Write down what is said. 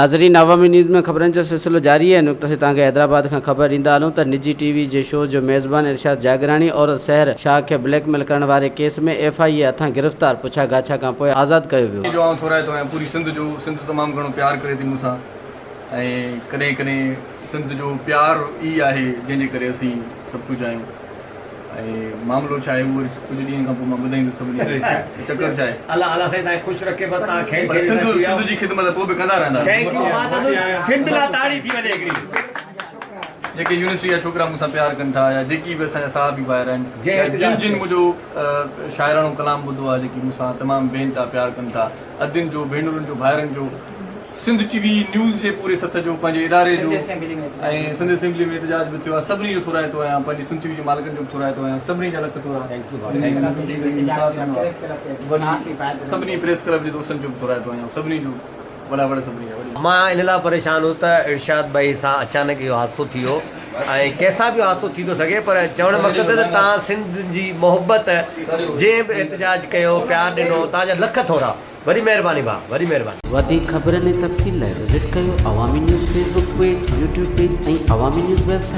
ناظرين عوامي نيوز ۾ خبرن جو سلسلو جاري آهي. هن وقت اسين توهان کي حيدرآباد کان خبر ڏيندا هلون ته نجي ٽي وي جي شو جو ميزبان ارشاد جاگيراڻي عورت سحر شاهه کي بليڪ ميل ڪرڻ واري ڪيس ۾ ايف I اي هٿان گرفتار پڇا ڳاڇا کان پوء آزاد ڪيو ويو. جو آئون ٿورائتو آهيان پوري سنڌ جو سنڌ تمام گهڻو پيار ڪري ٿي مون سان ۽ ڪڏهن ڪڏهن سنڌ جو پيار ئي آهي جنهن جي ڪري اسين سڀ ڪجهه آهيون ۽ معاملو ڇا آهي اهو وري ڪجهه ڏينهن کان پوء مان ٻڌائيندس سڀني کي ته چڪر ڇا آهي. الله الله سائين توهان کي خوش رکي بس توهان خير پر خيريت سنڌ سان ٿي ويا سنڌ جي خدمت پوء به ڪندا رهندا. Thank you مان چوندس سنڌ لاء تاڙي ٿي وڃي هڪڙي. جيڪي يونيورسٽي جا ڇوڪرا مون سان پيار ڪن ٿا يا جيڪي به اسان جا صحافي ڀائر آهن جنهن يا احتجاج جن جن ڪيو. منهنجو شاعراڻو ڪلام ٻڌو آهي جيڪي مون سان تمام بي انتها پيار ڪن ٿا ادين جو ڀينرن جو ڀائرن جو سنڌ ٽي وي نيوز جي پوري سٿ جو پنهنجي اداري جو ۽ سنڌ اسيمبلي ۾ احتجاج به ٿيو آهي سڀني جو ٿورائتو آهيان پنهنجي سنڌ ٽي وي جي مالڪن جو به ٿورائتو آهيان سڀني جا لک ٿورا سڀني پريس ڪلب جي دوستن جو به ٿورائتو آهيان سڀني جو وڏا وڙ سڀني جا وڏي. مان ان لاء پريشان هوس ته ارشاد ڀائي سان اچانڪ اهو حادثو ٿي ويو ۽ ڪنهن سان به اهو حادثو ٿي ٿو سگهي پر چوڻ جو مقصد ته توهان سنڌ جي محبت جنهن به احتجاج ڪيو پيار ڏنو توهان جا لک ٿورا. وڏي مهرباني ڀاء وڏي مهرباني. وڌيڪ خبرن ۽ تفصيل لاء وزٽ ڪيو Awami news Facebook page, YouTube page ۽ Awami news website.